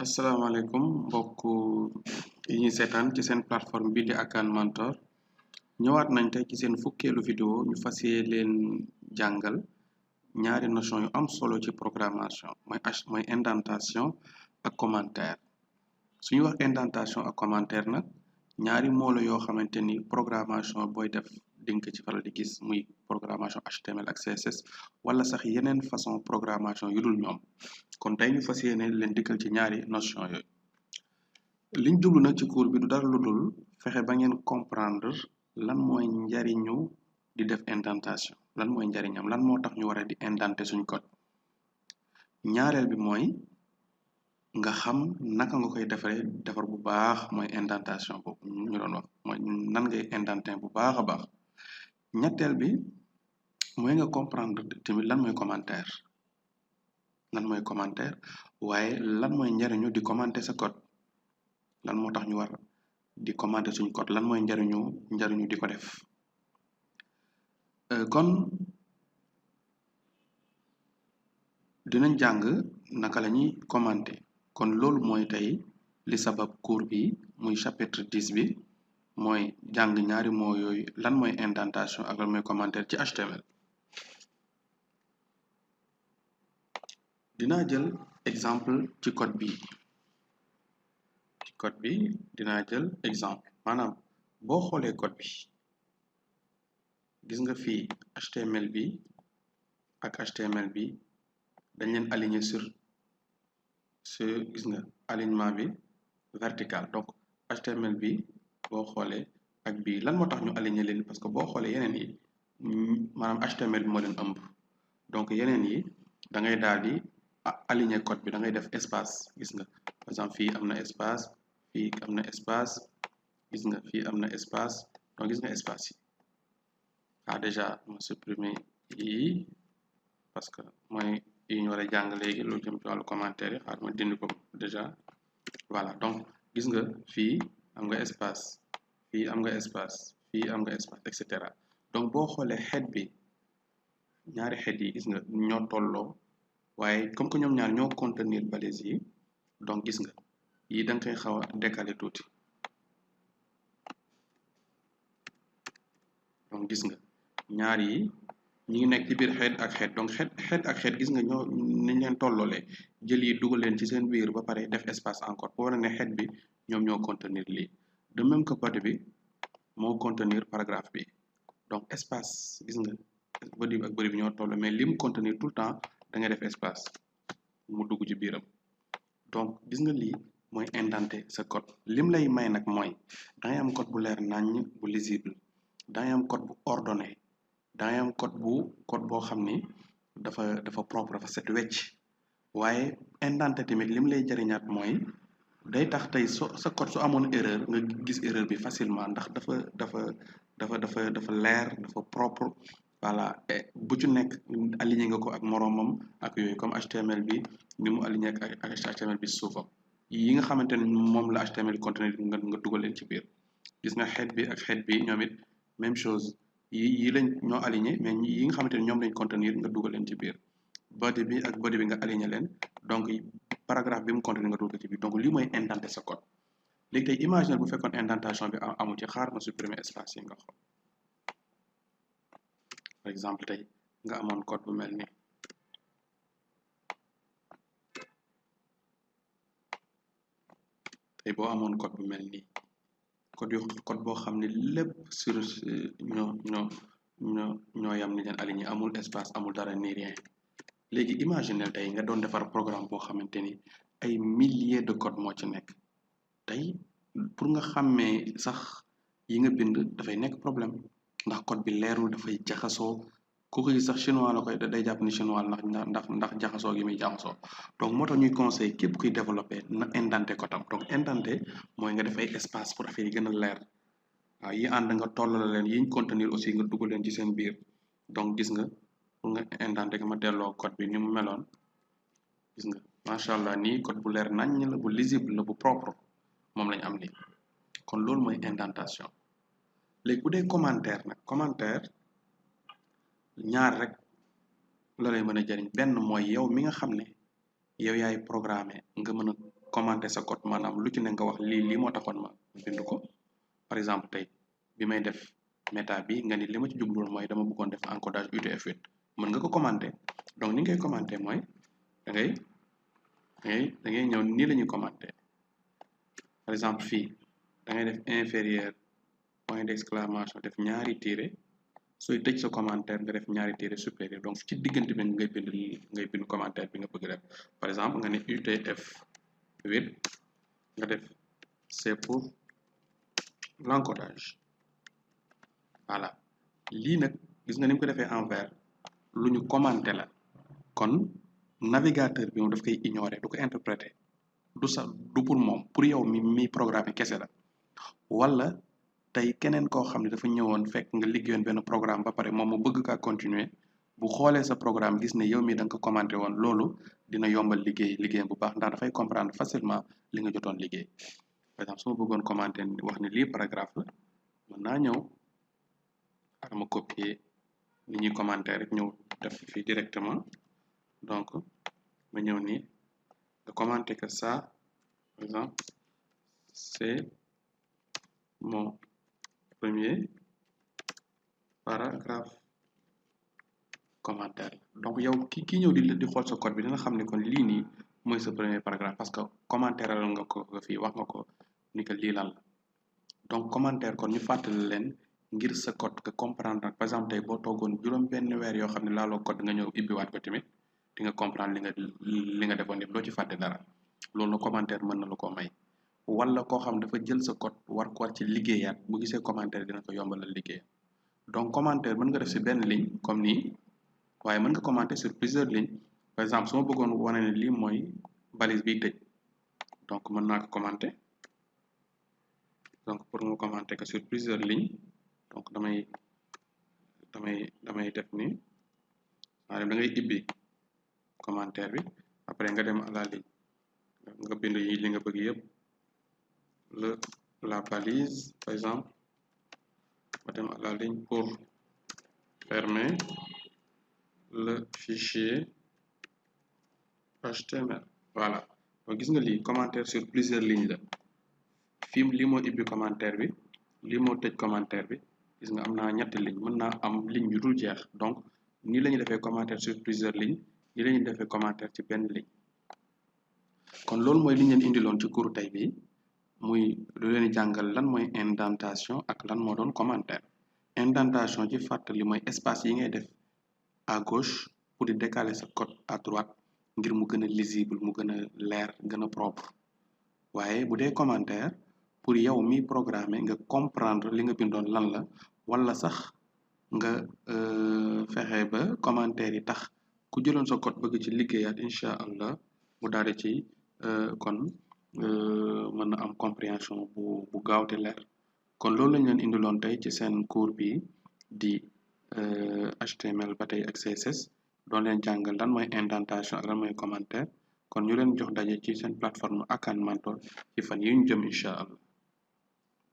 asalaamaaleykum mbokk yi ñuy seetaan ci seen plateforme bi di Akan Mentor ñëwaat nañ tey ci seen fukkeelu vidéo ñu fas yéene leen jàngal ñaari notion yu am solo ci programmation mooy indentation ak commentaire suñu wax indentation ak commentaire nag ñaari moolo yoo xamante ni programmation booy def dinga ci faral di gis muy programmation HTML ak CSS wala sax yeneen façon programmation yu dul ñoom kon tey ñu fas yéene leen dikkal ci ñaari notion yooyu liñ jublu nag ci cours bi du dara lu dul fexe ba ngeen comprendre lan mooy njariñu di def indentation lan mooy njariñam lan moo tax ñu war a di indenter suñ code ñaareel bi mooy nga xam naka nga koy defar bu baax mooy indentation boobu ñu doon wax mooy nan ngay indenter bu baax a baax ñetteel bi mooy nga comprendre tamit lan mooy commentaire waaye lan mooy njariñu di commenter sa code lan moo tax ñu war di commenter suñ code lan mooy njariñu di ko def kon dinañ jàng naka la ñuy commenter kon loolu mooy tey li sabab cours bi muy chapitre 10 bi mooy jàng ñaari moo yooyu lan mooy indentation ak lan mooy commentaire ci HTML dinaa jël exemple ci code bi dinaa jël exemple maanaam boo xoolee code bi gis nga fii HTML bi ak HTML bi dañ leen aligner sur gis nga alignement bi vertical donc HTML bi boo xoolee ak bii lan moo tax ñu aligner leen parce que boo xoolee yeneen yi maanaam HTML bi moo leen ëmb donc yeneen yi da ngay daal di aligner code bi da ngay def espace gis nga par exemple fii am na espace fii am na espace gis nga fii am na espace donc gis nga espace yi déjà ma supprimer yii parce que mooy yi ñu war a jàng léegi lu jëm ci wàllu commentaire yi xaar ma dindi ko déjà voilà donc gis nga fii am nga espace fii am nga espace fii am nga espace et cetera donc boo xoolee head bi ñaari head yi gis nga ñoo tolloo waaye comme que ñoom ñaar ñoo contenir balise yi donc gis nga yi da nga koy xaw a décaler tuuti donc gis nga ñaar yi ñi ngi nekk ci biir head ak head donc head ak head gis nga ñoo niñ leen tolloolee jël yi dugal leen ci seen biir ba pare def espace encore pour wane ne head bi ñoom ñoo contenir lii de même que body bi moo contenir paragraphe bi donc espace gis nga body bi ak body bi ñoo tolloo mais li mu contenir tout le temps da ngay def espace mu dugg ci biiram donc gis nga lii mooy indenter sa code lim lay may nag mooy dangay am code bu leer naññ bu lisible dangay am code bu ordonné dangay am code boo xam ni dafa propre dafa set wecc waaye indenter tamit lim lay jariñaat mooy day tax tey sa code su amoon erreur nga gis erreur bi facilement ndax dafa leer dafa propre voilà bu ci nekk aligné nga ko ak moroomam ak yooyu comme HTML bi ni mu aligné ak HTML bi suufam yi nga xamante ne moom la HTML contenir nga dugal leen ci biir gis nga head bi ak head bi ñoom it même chose yi lañ ñoo aligné mais yi nga xamante ne ñoom lañ contenir nga dugal leen ci biir body bi ak body bi nga aligné leen donc paragraphe bi mu contenir nga dugal ci biir donc lii mooy indenter sa code léegi tey imaginer bu fekkoon indentation bi amu ci xaar ma supprimer espace yi nga xool par exemple tey nga amoon code bu mel ni tey boo amoon code bu mel ni code boo xam ne lépp sur ñoo yam ni leen aligné amul espace amul dara ni rien léegi imaginer tey nga doon defar programme boo xamante ni ay milliers de code moo ci nekk tey pour nga xàmmee sax yi nga bind dafay nekk problème ndax code bi leerul dafay jaxasoo ku ko gis sax chinois la koy day jàpp ni chinois ndax jaxasoo gi muy jaxasoo donc moo tax ñuy conseil képp kuy développer na indenter code am donc indenter mooy nga def ay espace pour affaire yi gën a leer waaw yi ànd nga tollale leen yiñ contenir aussi nga dugal leen ci seen biir donc gis nga pour nga indenter nga ma delloo code bi ni mu meloon gis nga macha allah nii code bu leer naññ la bu lisible la bu propre moom lañ am nii kon loolu mooy indentation léegi bu dee commentaire nag commentaire ñaar rek la lay mën a jariñ benn mooy yow mi nga xam ne yow yaay programmer nga mën a commenter sa code maanaam lu ci ne nga wax lii moo taxoon ma bind ko par exemple tey bi may def méta bi nga ni li ma ci jubluwoon mooy dama bëggoon def encodage UTF-8 mën nga ko commenter donc ni ngay commenter mooy da ngay ñëw nii la ñuy commenter par exemple fii da ngay def inférieur point d'exclamation def ñaari tiré sooy tëj sa commentaire nga def ñaari tiré supérieur donc ci diggante bi ngay bind commentaire bi nga bëgg def par exemple nga ne UTF-8 nga def c'est pour l'encodage voilà lii nag gis nga ni mu ko defee en vert lu ñu commenté la kon navigateur bi moom daf koy ignorer du ko interpréter du pour moom pour yow mi programme kese la wala tey keneen koo xam ne dafa ñëwoon fekk nga liggéeyoon benn programme ba pare moom mu bëgg kaa continuer bu xoolee sa programme gis ne yow mi da nga ko commenté woon loolu dina yombal liggéeyam bu baax ndax dafay comprendre facilement li nga jotoon liggéey par exemple su ma bëggoon commenté wax ne lii paragraphe la mën naa ñëw ma copier li ñuy commenté rek ñëw def fii directement donc ma ñëw nii nga commenté que ça par exemple c'est mon premier paragraphe commentaire donc yow ki ñëw di xool sa code bi dina xam ne kon lii nii mooy sa premier paragraphe parce que commentaire la nga ko fii wax nga ko ni que lii lan la donc commentaire kon ñu fàttali leen ngir sa code nga comprendre par exemple tey boo toogoon juróom benn weer yoo xam ne laaloo code nga ñëw ibbiwaat ko tamit di nga comprendre li nga defoon yëpp doo ci fàtte dara loolu commentaire mën na la ko may wala koo xam dafa jël sa code war ci liggéeyaat bu gisee commentaire dina ko yombalal liggéey donc commentaire mën nga def si benn ligne comme nii waaye mën nga commenter sur plusieurs lignes par exemple su ma bëggoon wane ne lii mooy balise biy tëj donc mën naa ko commenter donc pour nga commenter que sur plusieurs lignes donc damay def nii maanaam da ngay ibbi commentaire bi après nga dem à la ligne nga bind yi li nga bëgg yëpp la balise par exemple nga dem à la ligne pour fermer le fichier HTML voilà donc gis nga lii commentaire sur plusieurs lignes la fii lii moo ibbi commentaire bi lii moo tëj commentaire bi gis nga am naa ñetti ligne mën naa am ligne yu dul jeex donc nii la ñuy defee commentaire sur plusieurs lignes nii la ñuy defee commentaire ci benn ligne kon loolu mooy li ñu leen indiloon ci cours tey bi muy lu leen jàngal lan mooy indentation ak lan moo doon commentaire indentation ci fàttali mooy espace yi ngay def à gauche pour di décaler sa code à droite ngir mu gën a lisible mu gën a leer gën a propre waaye bu dee commentaire pour yow mi programmer nga comprendre li nga bindoon lan la wala sax nga fexe ba commentaire yi tax ku jëloon sa code bëgg ci liggéeyaat incha allah mu daal di ci kon mën na am compréhension bu gaaw te leer kon loolu lañ leen indiloon tey ci seen cours bi di HTML ba tey ak CSS doon leen jàngal lan mooy indentation ak lan mooy commentaire kon ñu leen jox daje ci seen plateforme Akan Mentor ci fan yi ñu jëm incha allah